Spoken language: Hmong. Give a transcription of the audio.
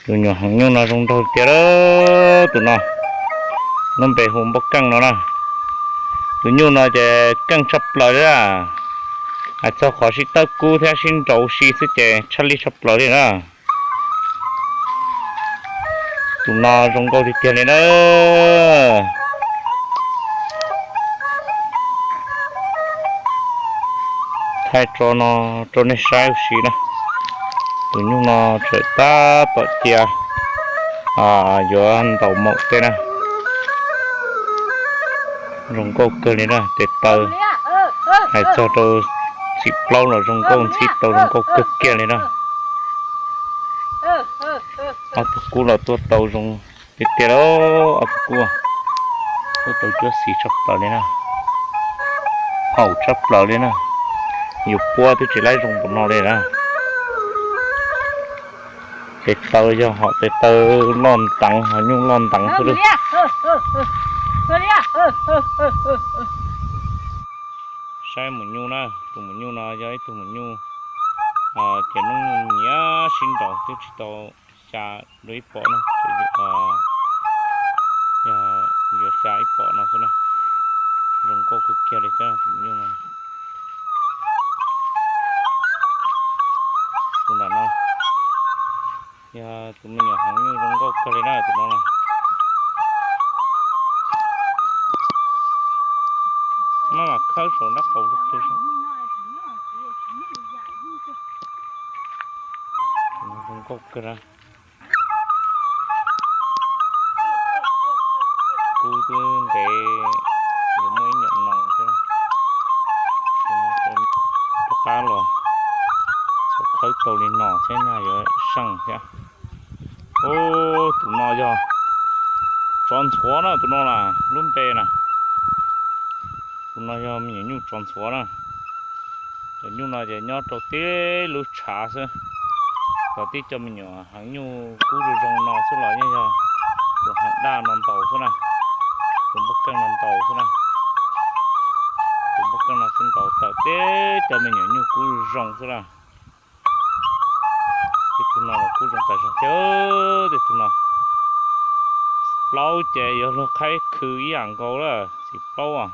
Tus nyuam heev nyuj no zoo nraug tiag, tus no, lub npe hu npauj keej no na. Tus nyuj no ces keej tshaj plaws li na, hais txog qhov sib tawb kub thiab sib nrauv si xwb ces tshaj lij tshaj plaws li na. Tus no zoo nkauj tiag tiag li na. Thaij tso no rau nej saib ua si na. Tus nyuj no tseem tab tom cia yuav ntaus maum tej na. Zoo nkauj kawg li na, tes taw hais txog rau txim plaub los zoo nkauj, ntxhib tau zoo nkauj kawg kiag li na. Ob tug kub los tuaj tau zoo tiag tiag li, ob tug kub tuaj tau cuab xis tshaj plaws li na, haum tshaj plaws li na. Yus puab twb tsis laib zoo npaum no li na. Tes taw yog hom tes taw loj nteev, ho nyuj loj nteev xwb. Saib maum nyuj na, tus maum nyuj no yog ib tug maum nyuj ces noob nyuj nyiam sib nraus, twb tsis tau xya dua ib pom na, yog yuav xya ib pom no xwb na. Zoo nkauj kawg kiag li thiab tus maum nyuj no. Tus nram no yog tus me nyuam heev nyuj zoo nkauj kawg li na, tus no na. Maj mam khawb saum nraub qaum. Zoo nkauj kawg na. Kub twb ntev, yuav muaj ib nyuam no thiab. Rov qab los txhob khawb tau li no thiab nyaj yuav seej thiab. Ub, tus no yog tsov ntxhuav na, tus no na, lub npe na. Tus no yog me nyuam nyuj tsov ntxhuav na. Cov nyuj no ces nyob rau tib lub tshav xwb. Tau tib co me nyuam heev nyuj kub zoo zoo no xwb los yeej yog tus heev daj no ntaus xwb na. Tus npauj keej no ntaus xwb na. Tus npauj keej no xwb ntaus tawm tib co me nyuam nyuj kub zoo xwb na. Ib tug no los kub zoo tas zog thiab, ib tug no. Plaub ces yuav luag qhaib khw ib yam nkaus lawm, txiv plaub.